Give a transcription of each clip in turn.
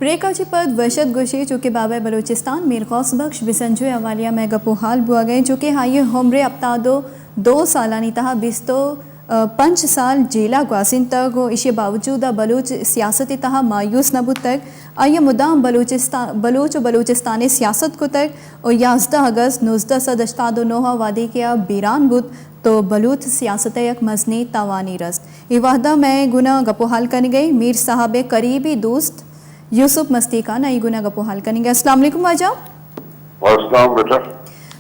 بریکا چی پد وشت گوشی چونکہ بابا بلوچستان میر غوث بخش بزنجو ء حوالیا مئے گپ و حال بوگ ء، چونکہ آئی عمر ہپتاد و دو سالانی تہا بیست و پنچ سال جیلا گوازینتگ و ایشی باوجود بلوچ سیاست تہا مایوس نہ بوتگ۔ آئی مدام بلوچستان، بلوچ و بلوچستان سیاست کتگ و یازدہ اگست نوزدہ سد ہشتاد و نو وہدے کہ آ بیران بوت تو بلوچ سیاست یک مزنی تاوانی رست۔ اے وہدا مئے گنا گپ و حال کنگئی میر صاحب قریبی دوست یوسف مستی خان آئی گنا گپ و حال کنگئی۔ السلام علیکم واجہ۔ وعلیکم السلام بیٹا۔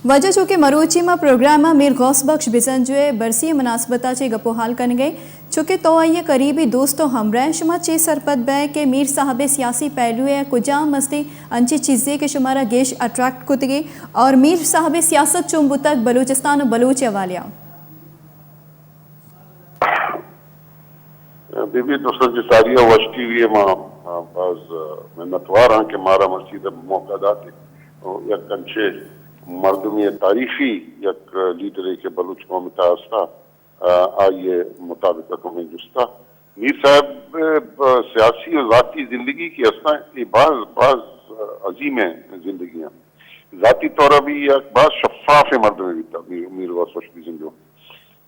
واجہ چونکہ مروچی ما پروگرام میر غوث بخش بزنجو ء برسی مناسبت چے گپ و حال کنگئی، چونکہ تو آئی قریبی دوست و ہمراہ، شما چے سرپد بئے کہ میر صاحب سیاسی پہلو ء کجام مستی انچی چیزے کہ شمارا گیش اٹریکٹ کتگی اور میر صاحب سیاست چون بوتگ بلوچستان و بلوچ حوالیا؟ بی بی دوستاں چہ ساری ء وش ٹی وی ء ما باز منتوار ہاں کہ مارا مرچی دے موقع داتے و یک انچے مردمی تاریخی یک لیڈرے کہ بلوچ قوم تا استا، آئی مطابق تو میں جستا۔ میر صاحب سیاسی و ذاتی زندگی کی استا، یہ باز باز عظیم زندگی ہیں۔ ذاتی طور بھی یک باز شفاف مردمی بیتا میر، میر غوث بخش بیزنجو۔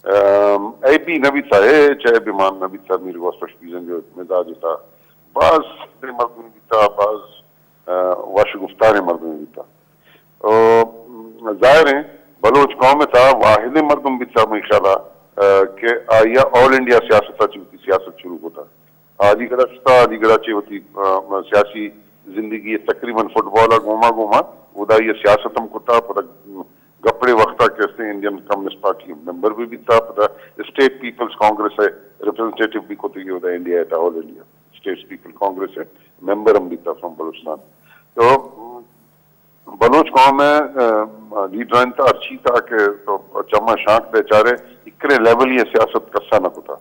ام، عیبی نہ بیتا، ہچ عیب مان نہ بیتا، میر غوث بخش بیزنجو مزاج تا باز مردمی بیتا، باز، ا، وش گفتار مردمی بیتا۔ او، ظاہر ہے، بلوچ قوم تا واحد مردم بیتا، مئے خیال ء، ا، کہ آئی آل انڈیا سیاست چی وتی سیاست شروع کتا۔ علی گڑھ شتا، علی گڑھ چے وتی، ا، سیاسی زندگی تقریباً فٹبال ء گوما گوما، ادا یہ سیاست ہم کتا، پدا گپڑے وقتا کہ استے انڈین کمیونسٹ پارٹی ممبر بھی بیتا، پدا اسٹیٹ پیپلز کانگریس ہے ریپرزنٹیٹیو بھی کتے گئے ہوتا انڈیا ہے، آل انڈیا اسٹیٹ پیپل کانگریس ہے ممبر ہم بیتا فرام بلوچستان۔ تو بلوچ قوم ہے، ا، لیڈران تا ہرچی تا کہ تو چما شانک دے چارے اکرے لیول یہ سیاست کسا نہ کتا۔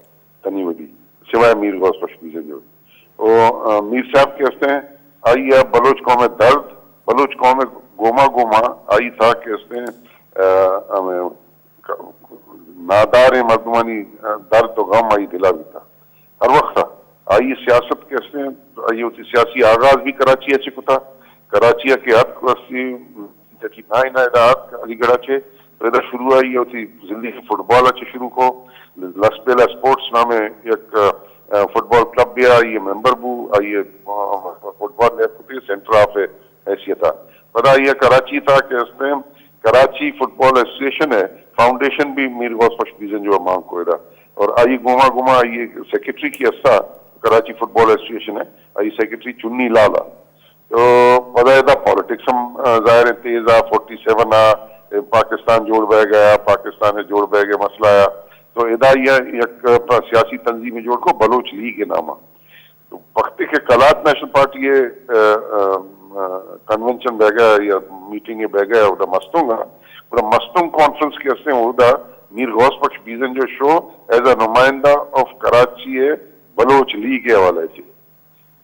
تنی ودی، سوائے میر غوث بخش بیزنجو۔ او، ا، میر صاحب کہ استے، آئی ء بلوچ قوم ء درد، بلوچ قوم ء گوما گوما آئی تھا کہ استے، ا، ہمیں ک-، ناداریں مردمانی، ا، درد و غم آئی دلا بیتا۔ ہر وقت آئی سیاست کہ استے، آئی وتی سیاسی آغاز بھی کراچی ء چہ کتا۔ کراچی ء کہ اتک استی، تھرٹی نائن ء ادا اتک علی گڑھ ء چہ، تو ادا شروع آئی وتی زندگی فٹبال ء چہ شروع کو، لسبیلہ اسپورٹس نامیں یک، ا، فٹبال کلب بیا آئی ممبر بو، آئی، ا، فٹبال لیب کتی سینٹر آف حیثیت ء۔ پدا آئی کراچی تھا کہ اس ٹائم کراچی فٹبال ایسوسیشن ہے، فاؤنڈیشن بھی میر غوث بخش بیزنجو مان کو ادا۔ اور آئی گوما گوما آئی سیکرٹری کی اسا کراچی فٹبال ایسوسیشن ہے، آئی سیکرٹری چنی لالا۔ تو پدا ادا پالیٹکس ہم، آ، ظاہر ہے تیز آ، فورٹی سیون آ، اے پاکستان جوڑ بہ گیا، پاکستان جوڑ بہ گئے مسئلہ آیا۔ تو ادا یہ یک، آ، سیاسی تنظیم جوڑ کو بلوچ لیگ نامہ۔ تو وقتی کہ قلات نیشنل پارٹی، آ، آ، آ، کنونشن بہ گیا یا میٹنگ بہ گیا، ادا مستونگ آ، ادا مستونگ کانفرنس کے استے، ادا میر غوث بخش بیزن جو شو ایز اے نمائندہ آف کراچی بلوچ لیگ حوالے سے۔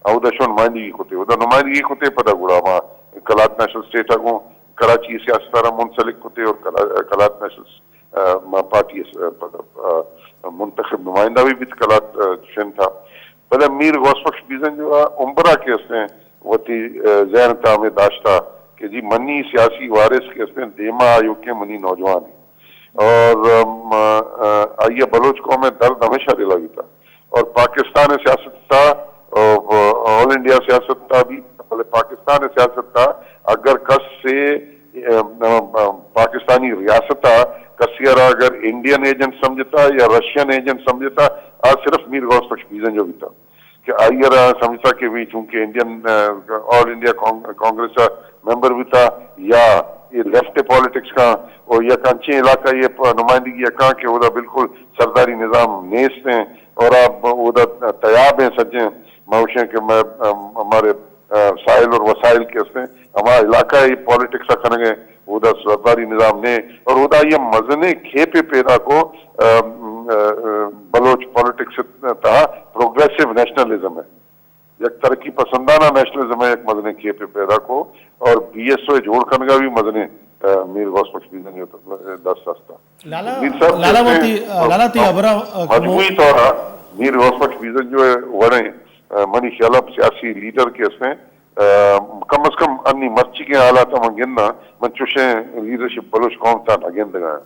اودا شو نمائندگی کتے، اودا نمائندگی کتے پدا گڑا ما قلات نیشنل اسٹیٹ ء گوں کراچی سیاست ء را منسلک کتے اور قلا-، قلات نیشنل، آ، ما پارٹی ء پدا، آ، منتخب نمائندہ بھی بیت قلات، آ، شن تھا۔ بلے میر غوث بخش بیزن جو آ عمرہ کے اس نے وتی، آ، ذہن تھا ہمیں داشتا کہ جی منی سیاسی وارث کے اس نے دیما آیو کے منی نوجوان ہیں۔ اور، آم، آ، آ، آئیے بلوچ قوم درد ہمیشہ دلا بیتا۔ اور پاکستان سیاست تا، آ، آل انڈیا سیاست تا بھی، بلے پاکستان سیاست تا اگر کس سے، آ، آ، آ، پاکستانی ریاست تا کسی را اگر انڈین ایجنٹ سمجھتا یا رشین ایجنٹ سمجھتا، آ صرف میر غوث بخش بیزن جو بیتا۔ کہ آئی را سمجھتا کہ بھی چونکہ انڈین، آ، آل انڈیا کانگ-، کانگریس ء ممبر بیتا یا یہ لیفٹ پالیٹکس کا اور یک انچیں علاقہ یہ پ-، نمائندگی کا کہ اودا بالکل سرداری نظام نیست ہیں اور آپ اودا تیاب ہیں سجیں موشیں کہ میں، آ، ہمارے، آ، ساحل اور وسائل کے اس میں ہمارا علاقہ یہ پالیٹکس کا کنگے۔ اودا سرداری نظام نے اور اودا یہ مزنے کھیپے پیدا کو، آ، آ، آ، بلوچ پالیٹکس تہا پروگریسو نیشنلزم ہے، یک ترقی پسندانہ نیشنلزم ہے، یک مزنے کھیپے پیدا کو اور بی ایس او جوڑ کنگا بھی مزنے، آ، میر غوث بخش بیزن جو دست ہستا۔ لالا، میر صاحب لالا کہتے ہیں، وتی، لالا تی ہبرا، آ، مجموعی طور پر میر غوث بخش بیزن جو ہے وڑیں، آ، منی خیال اب سیاسی لیڈر کے اس میں کم از کم انی مرچیگیں حالات من گنداں، من چوشیں لیڈرشپ بلوچ قوم تہا نہ گندگاں۔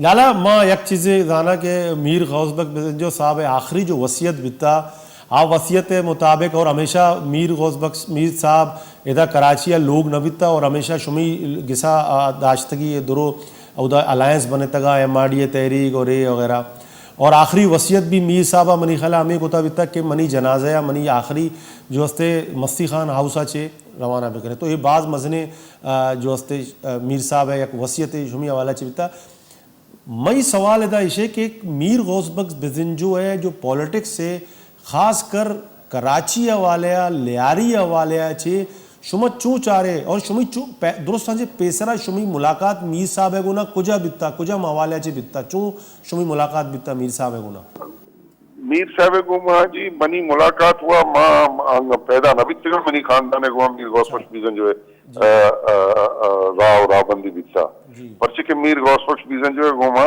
لالا، ما یک چیزے زاناں کہ میر غوث بخش بزنجو صاحب ءِ آخری جو وصیت بیتا، آ وصیت ءِ مطابق اور ہمیشہ میر غوث بخش میر صاحب ادا کراچی ءَ لوگ نہ بیتا اور ہمیشہ شمی گسا، آ، داشتگی ءَ درو اودا الائنس بنتگا، ایم آر ڈی اے تحریک اور اے وغیرہ۔ اور آخری وصیت بھی میر صاحب ءَ منی خیال ءَ ہمیں کتا بیتا کہ منی جنازہ ءَ منی آخری جو استے مستی خان ہاؤس ءَ چے روانہ بکنے۔ تو یہ باز مزنے، آ، جو استے، آ، میر صاحب ءِ یک وصیت شمی حوالہ چے بیتا۔ مئی سوال ادا ایشے کہ میر غوث بخش بزنجو ءِ جو پالیٹکس ءِ، خاص کر کراچی حوالے ءَ، لیاری حوالے ءَ چے شما چو چارے اور شمی چو پہ-، درستاں چے پیسرا شمی ملاقات میر صاحب ءِ گونا کجا بیتا، کجا حوالے ءَ چے بیتا، چو شمی ملاقات بیتا میر صاحب ءِ گونا؟ میر صاحب ءِ گوما جی منی ملاقات ہوا، ما انگا پیدا نہ بیتگاں، منی خاندان ءِ گوما میر غوث بخش بیزنجو ءِ، آ، آ، آ، راہ و راہبندی بیتا۔ پرچہ کہ میر غوث بخش بیزنجو ءِ گوما،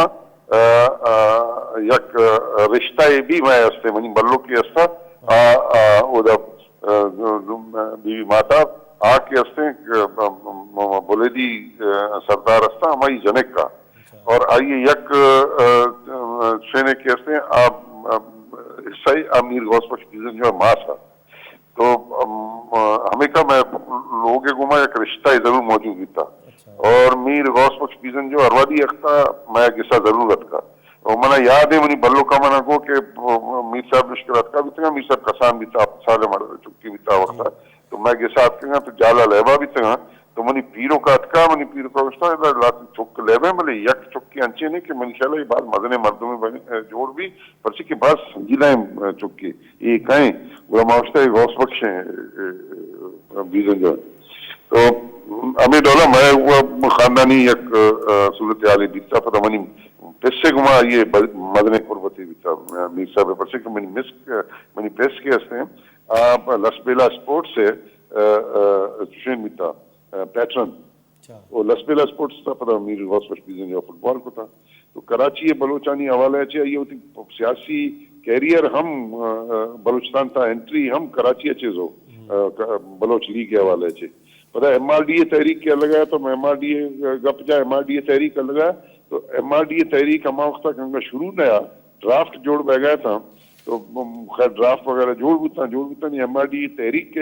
آ، آ، یک، آ، رشتہ ءِ بھی مئے ہستے، منی بلوکے ہستا، آ، آ، اودا، آ، بی بی ماتا آ کہ ہستیں، آ، م-، م-، بلیدی، آ، سردار ہستا، ہمائی جنک کا۔ اور آئی یک، آ، آ، شینے کہ ہستیں، آ، آ، حصہ ءِ آ میر غوث بخش بیزنجو ءِ ماس ءَ۔ تو، ام، ہمیکا مئے لوگ ءِ گوما یک رشتہ ءِ ضرور موجود بیتا۔ اور میر غوث بخش بیزنجو ہر وہدی اختا مئے گسا ضرور اتکا۔ اور منا یاد ہے، منی بلوکا منا گو کہ میر صاحب مشکل اتکا بیتگا، میر صاحب کسان بیتا، ہفت سال مڑ چکی بیتا وقتا۔ تو مئے گسا اتکگا تو جالا لیبا بیتگا۔ تو منی پیروکا اتکا، منی پیروکا گوشتا، ادا لاتیں چک لیبیں، بلے یک چکی انچیں نہیں کہ منی خیال ہے باز مزنیں مردمے بنے، جوڑ بی، پرچہ کہ باز سنجیدہ ایں چکی۔ اے کئے؟ گڑا ما گوشتا اے غوث بخش ایں، اے، اے، بیزنجو۔ تو ہمے ڈولا مئے و خاندانی یک، اے، صورتحالے بیتا، پدا منی پسے گما آئی ءِ ب-، مزنیں قربتے بیتا، میر صاحب ءِ، پرچہ کہ منی مسک، منی پس کہ ہستیں، آ لسبیلہ اسپورٹس ءِ، اے، اے، چشیں بیتا، اے، پیٹرن۔ او لسبیلہ اسپورٹس ءَ پدا میر غوث بخش بیزنجو فٹبال کتا۔ تو کراچی ءِ بلوچانی حوالہ ءَ چہ آئی ءَ وتی سیاسی کیریئر ہم، آ، آ، بلوچستان تا انٹری ہم کراچی ءَ چہ زو، آ، ک-، بلوچ لیگ ءِ حوالہ ءَ چہ۔ پدا ایم آر ڈی اے تحریک کہ الگا تو ایم آر ڈی اے گپ جا، ایم آر ڈی اے تحریک الگا تو ایم آر ڈی اے تحریک ہما وقت ءَ کنگا شروع نہ یا، ڈرافٹ جوڑ بہ گئے تھا۔ تو، م-، خیر، ڈرافٹ وغیرہ جوڑ بوتاں، جوڑ بوتاں، ایم آر ڈی اے تحریک کہ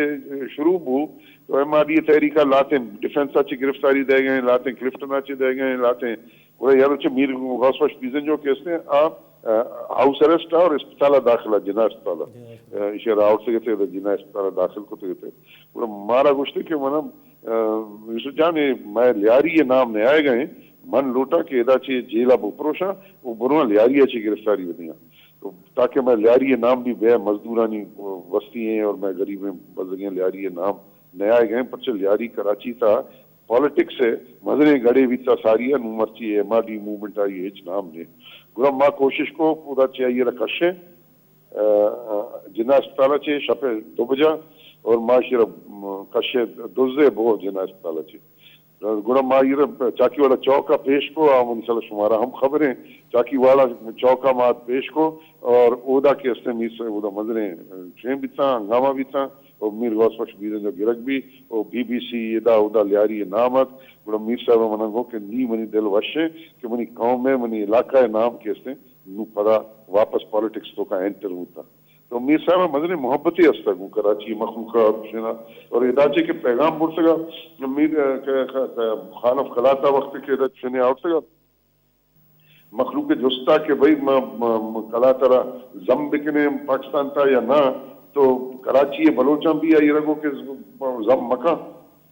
شروع بو، تو ایم آر ڈی اے تحریک ءَ لاتیں ڈیفنس ءَ چہ گرفتاری دے گئے، لاتیں کلفٹن ءَ چہ دے گئے، لاتیں، گڑا یار چہ میر غوث بخش بیزنجو کہ استیں، آ، آ، ہاؤس اریسٹ ءَ اور اسپتال ءَ داخل ءَ، جناح اسپتال ءَ۔ جناح اسپتال۔ آ، ایشی ءَ را آورتگ ات، جناح اسپتال ءَ داخل کتگ ات۔ گڑا مارا گوشتے کہ من، آ، یوسف جان، اے مئے لیاری ءِ نام نیائے گئے، من لوٹاں کہ ادا چہ جیل ءَ بپروشاں، و برواں لیاری ءَ چہ گرفتاری بدیاں۔ تو تاکہ مئے لیاری ءِ نام بھی بے مزدورانی وستی ہیں اور مئے غریبیں بزگیں لیاری ءِ نام نیائے گئے، پرچہ لیاری کراچی تا پالیٹکس ءِ مزنیں گڑے بیتا ساری ءَ، نوں مرچی ایم آر ڈی موومنٹ آئی ہچ نام نے۔ گڑا ما کوشش کو، خدا چہ آئی را کشیں، آ، آ، جناح اسپتال ءَ چہ شپ ءِ دو بجا اور ما شیر، م، کشے دزے بو جناح اسپتال ءَ چہ۔ گڑا ما ایر چاکی والا چوک ءَ پیش کو، آ منی سال شمارا ہم خبریں، چاکی والا چوک ءَ ما پیش کو اور اودا کہ استیں میر صاحب اودا مزنیں چین بیتاں، ہنگامہ بیتاں اور میر غوث بخش بیرنجو گرگ بی اور بی بی سی ادا اودا لیاری نام ات۔ گڑا میر صاحب ءَ منا گو کہ نی منی دل وش ایں کہ منی قوم ءِ، منی علاقہ ءِ نام کہ استیں نوں پدا واپس پالیٹکس توکا انٹر بوتاں۔ تو میر صاحب ءَ مزنیں محبتے ہستا گوں کراچی مخلوق ءَ، اور ادا چہ کہ پیغام برتگا میر، ک-، ک-، ک-، خان آف قلات ءَ وقت کہ ادا چنے آورتگا مخلوق ءِ جستا کہ بھئی ما، ما، ما قلات ءَ را ضم بکنیں پاکستان تا یا نہ، تو کراچی ءِ بلوچاں بھی آئی را گو کہ ضم مکن۔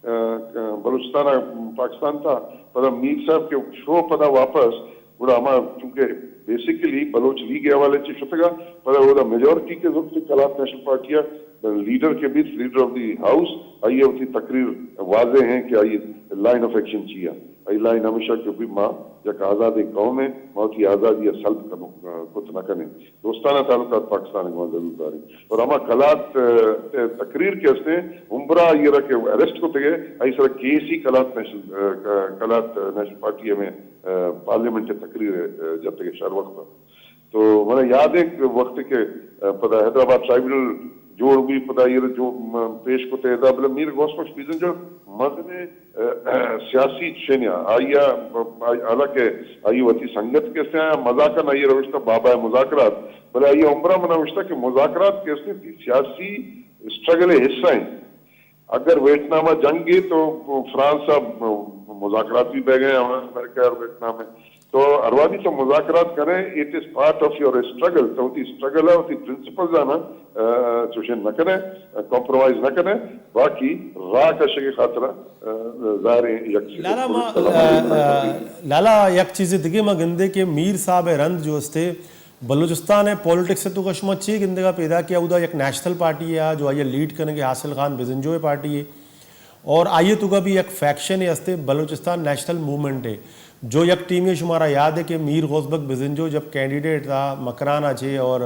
ءَ، بلوچستان ءَ پاکستان تا پدا میر صاحب کہ شو پدا واپس، گڑا ہما چونکہ بیسیکلی بلوچ لیگ ءِ حوالے چہ شتگا، پدا اودا میجورٹی کہ زرت قلات نیشنل پارٹی ءَ لیڈر کہ بیت، لیڈر آف دی ہاؤس، آئی ءِ وتی تقریر واضح ہیں کہ آئی لائن آف ایکشن چی ہے۔ آئی لائن ہمیشہ کہ بھی ما یک آزادیں قوم ہیں، ما وتی آزادی ءَ سلب کنو-، کت نہ کنیں۔ دوستانہ تعلقات پاکستان ءِ گوما ضرور داریں۔ اور ہما قلات، ءَ، تقریر کہ استیں، ہمبرا آئی را کہ اریسٹ کتگے، آئی سرا کیس ہی قلات نیشنل، ءَ، قلات نیشنل پارٹی ہمیں، ءَ، پارلیمنٹ ءِ تقریر ءَ، ءَ، جتگے شر وقت۔ تو منا یاد ہے کہ وقت کہ، ءَ، پدا حیدرآباد ٹرائبونل جوڑ بی، پدا آئی ء جو م-، پیش کتے ادا، بلے میر غوث بخش بیزنجو مزنیں، ا، سیاسی چشیں آ، آئی ء، حالانکہ آئی وتی سنگت کہ استیں، آیا مذاکر نہ، آئی ء روشتا بابا مذاکرات، بلے آئی ء عمرہ منا گوشتا کہ مذاکرات کہ استیں، تی سیاسی اسٹرگل ء حصہ ہیں۔ اگر ویتنام ء جنگ ہے تو فرانس ء مذاکرات بھی بہ گئے، امریکہ اور ویتنام ء۔ تو ہر وہدی تو مذاکرات کریں، it is part of your struggle، تو وتی اسٹرگل ء وتی پرنسپلز ء نا، ا، چوشیں نہ کریں، کمپرومائز نہ کریں، باقی راہ کشگ ء خاطر ء، ا، ظاہر ہے یک چیز لالا ما، ا، ا، لالا یک چیز دگہ ما گندے کہ میر صاحب ء رند جو استے بلوچستان ء پالیٹکس ء توکا شما چے گندگا پیدا کہ اودا یک نیشنل پارٹی ہے جو آئی ء لیڈ کنگ ء حاصل خان بزنجو ء پارٹی ہے، اور آئی ء توکا بھی یک فیکشن ہستے بلوچستان نیشنل موومنٹ ہے، جو یک ٹیمے شمارا یاد ہے کہ میر غوث بخش بزنجو جب کینڈیڈیٹ تھا مکران ء چے اور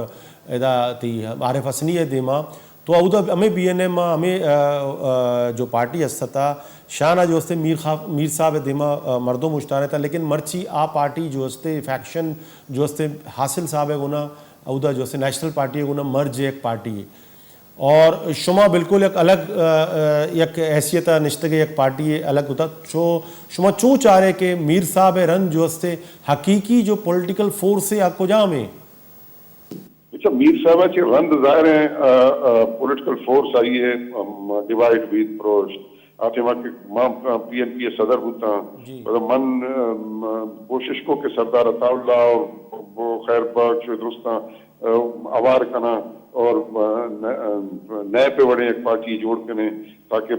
ادا تھی عارف حسنی ء دیما، تو اودا ہمیں بی این ایم ء ہمیں، ا، ا، جو پارٹی ہستا شان ء جو استے میر خا-، میر صاحب ء دیما، ا، مردم اشتارے تھا، لیکن مرچی آ پارٹی جو استے فیکشن جو استے حاصل صاحب ء گونا اودا جو استے نیشنل پارٹی ء گونا مرج یک پارٹی ہے۔ اور شما بالکل یک الگ، ا، ا، یک حیثیت ء نشتگ یک پارٹی ء الگ ہوتا۔ چو شما چو چارے کہ میر صاحب ء رند جو استے حقیقی جو پولیٹیکل فورس ہے آ کجام ہے؟ اچھا، میر صاحب ء چہ رند ظاہر ہیں، ا، ا، پولیٹیکل فورس آئی ہے، ام، ڈیوائیڈ بیت پروشت۔ آ ٹائم کہ ما پی این پی ء صدر بوتاں، جی۔ پدا من، ام، کوشش کو کہ سردار عطا اللہ اور خیر بخش درستاں، ا، اوار کناں اور، ا، ن-، ا، نیپ ء وڑیں یک پارٹی جوڑ کنیں تاکہ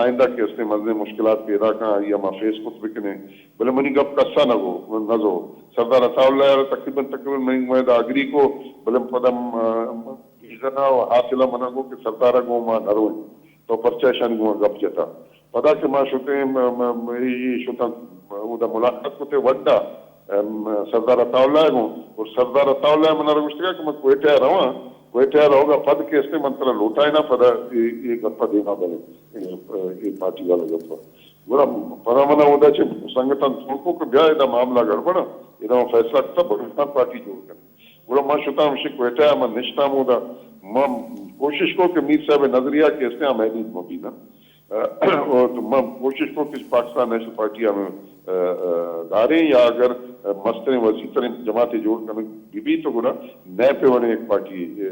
آئندہ کہ استیں مزنیں مشکلات پیدا کاں، آئی ء ما فیس کت بکنیں۔ بلے منی گپ کسا نہ گو، نہ زو۔ سردار عطا اللہ ء تقریباً، تقریباً منی گوما ادا اگری کو، بلے پدا، م-، م-، ویژن ء حاصل ء منا گو کہ سردار ء گوں ما نہ رویں۔ تو پرچا ایشانی گوں گپ جتا؟ پدا کہ ما شتیں، م-، م-، م-، اے، اے شتاں، اودا ملاقات کتے وڈا، ام، سردار عطا اللہ ء گوں، اور سردار عطا اللہ ء منا گوشتگا کہ من کوئٹہ ء رواں، کوئٹہ ء روگا پد کہ استیں من ترا لوٹائیناں، پدا اے، اے گپ ء دیما بریں، اے، اے پارٹی والا گپ ء۔ گڑا پدا من اودا چہ سنگتاں فون کو کہ بیا ادا معاملہ گڑبڑ ء، ادا من فیصلہ کتا بلوچستان پارٹی جوڑ کنیں۔ گڑا من شتاں ہمشی کوئٹہ ء، من نشتاں اودا، من کوشش کو کہ میر صاحب ء نظریہ کہ استیں ہم محدود مہ بی نا۔ ء، تو من کوشش کو کہ پاکستان نیشنل پارٹی ہم، ء، ء، داریں یا اگر مستریں وسیع تریں جماعتے جوڑ کنگ بہ بی تو گڑا نیپ ء وڑیں یک پارٹی، ء،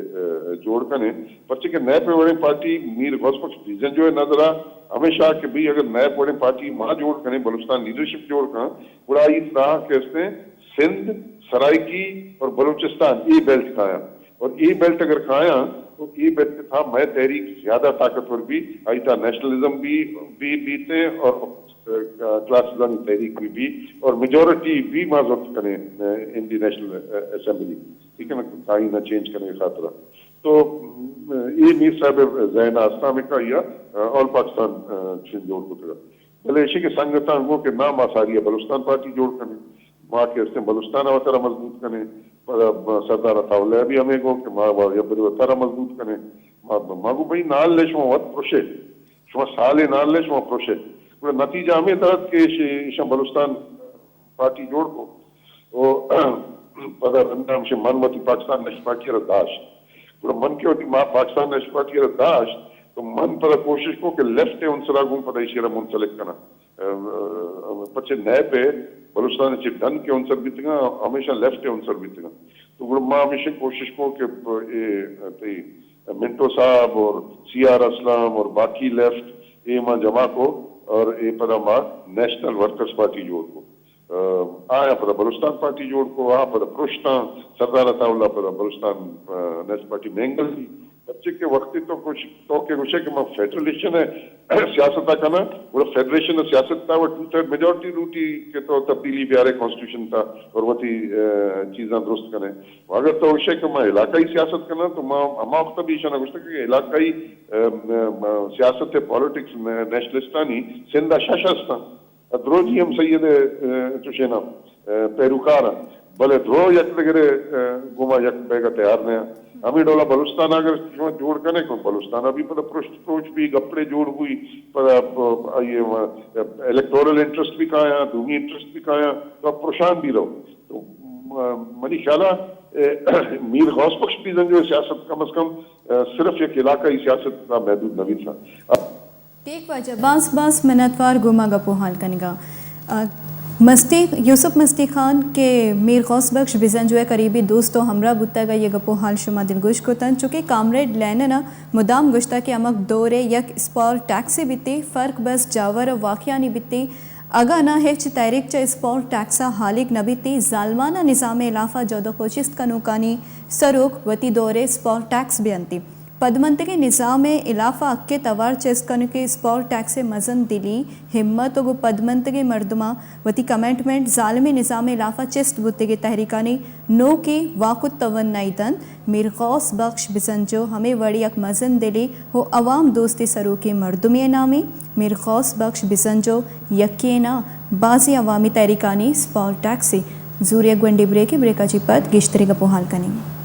ء، جوڑ کنیں۔ پرچہ کہ نیپ ء وڑیں پارٹی میر غوث بخش بیزنجو ء نظر ء ہمیشہ کہ بھئی اگر نیپ وڑیں پارٹی ما جوڑ کنیں، بلوچستان لیڈرشپ جوڑ کن، گڑا آئی تہا کہ استیں سندھ، سرائیکی اور بلوچستان اے بیلٹ کایاں۔ اور اے بیلٹ اگر کایاں تو اے بیلٹ تہا مئے تحریک زیادہ طاقتور بی، آئی تہا نیشنلزم بی، بی بیتیں اور کلاسزانی تحریک بہ بی اور میجورٹی بہ ما زرت کنیں، ا، ان دی نیشنل، ا، اسمبلی، ٹھیک ہے نا، آئین ء چینج کنگ ء خاطر ء۔ تو، م، اے میر صاحب ء ذہن ء استاں ہمے کہ آئی ء، ا، آل پاکستان، ا، چین جوڑ کتگ۔ بلے ایشی کہ سنگتاں گوں کہ نا ما ساری ء بلوچستان پارٹی جوڑ کنیں، ما کہ استیں بلوچستان ء وترا مضبوط کنیں، پدا سردار عطا اللہ ء بھی ہمے گوں کہ ما یبری وترا مضبوط کنیں، ما، ما گوں بھئی نال لے شما وت پرشے۔ شما سالے نال لے شما پروشے۔ گڑا نتیجہ ہمے درت کہ ایش-، ایشاں بلوچستان پارٹی جوڑ کو۔ او پدا رندا ہمشے من وتی پاکستان نیشنل پارٹی را داشت۔ گڑا من کہ وتی ما پاکستان نیشنل پارٹی را داشت، تو من پدا کوشش کو کہ لیفٹ عنصرا گوں پدا ایشی را منسلک کناں۔ ا، ا، پچے نیپ ء بلوچستان چہ ڈن کے عنصر بیتگاں، ہمیشہ لیفٹ ء عنصر بیتگاں۔ تو گڑا ما ہمیشہ کوشش کو کہ پ-، اے، تئی منٹو صاحب اور سی آر اسلم اور باقی لیفٹ، اے ما جمع کو اور اے پدا ما نیشنل ورکرز پارٹی جوڑ کو۔ ا، آیا پدا بلوچستان پارٹی جوڑ کو، آ پدا پروشتاں، سردار عطا اللہ پدا بلوچستان، ا، نیشنل پارٹی مینگل دی۔ پرچے کہ وقتی تو کچھ، تو کہ گوشے کہ من فیڈریلیشن ء سیاست ء کناں، گڑا فیڈریشن ء سیاست ء تہا ٹو تھرڈ میجورٹی لوٹی کہ تو تبدیلی بیارے کانسٹیٹیوشن تہا اور وتی، ا، چیزاں درست کنے۔ و اگر تو گوشے کہ من علاقائی سیاست کناں تو ما ہما وقت بھی ایشاں گوشتگ کہ علاقائی، ا، م-، م-، سیاست ء پالیٹکس ن-، نیشنلسٹانی سندھ ء شش ہستاں۔ دروجی ہم سید ء، ا، چوشیں ء، ا، پیروکار انت، بلے درو یک دگرے، ا، گوما یک بیگا تیار نہ انت۔ ہمے ڈولا بلوچستان اگر شما جوڑ کنے کہ بلوچستان ابھی پدا پرشت پروچ بھی گپڑے جوڑ بوئی، پدا، ا، آئی ء، ا، الیکٹورل انٹرسٹ بھی کایاں، دومی انٹرسٹ بھی کایاں، تو اب پرشان بھی رہو۔ تو، م-، منی خیالا، ا، میر غوث بخش بھی زنجو سیاست کم از کم صرف یک علاقائی سیاست ءَ محدود نہ بیت۔ ٹھیک واجہ، باز باز منتوار گوں ما گپ ءُ حال کنگ ءَ۔ آ، مستی، یوسف مستی خان کہ میر غوث بخش بزنجو ءِ قریبی دوست ءُ ہمراہ بوتگ ءُ یہ گپ ءُ حال شما دلگوش کتن، چونکہ کامریڈ لینن ءَ مدام گوشتگ کہ ہمک دور ءَ یک اسپال ٹیکسے بیتی، فرق بس جاور ءُ واقعانی بیتی۔ اگاں نہ ہچ تحریک چہ اسپال ٹیکس ءَ ہالیگ نہ بیتی، ظالمانہ نظام ءِ ہلاف ءَ جہد ءُ کوشست کنوکانی سروک وتی دور ءِ اسپال ٹیکس بینتی۔ پدمنتگیں نظام ءِ ہلاف ءَ حق ءِ توار چست کنوکیں اسپال ٹیکس ءِ مزن دلی، ہمت ءُ گوں پدمنتگیں مردماں وتی کمٹمنٹ ظالمیں نظام ءِ ہلاف ءَ چست بوتگیں تحریکانی نوکیں واک ءُ توانائی دنت۔ میر غوث بخش بزنجو ہمے وڑیں یک مزن دلیں ءُ عوام دوستیں سروکیں مردمے ءِ نامے۔ میر غوث بخش بزنجو یکے نہ، بازیں عوامی تحریکانی اسپال ٹیکسے۔ زورے گونڈیں بریکے، بریک ءَ چہ پد گیشتریں گپ ءُ حال کنیں۔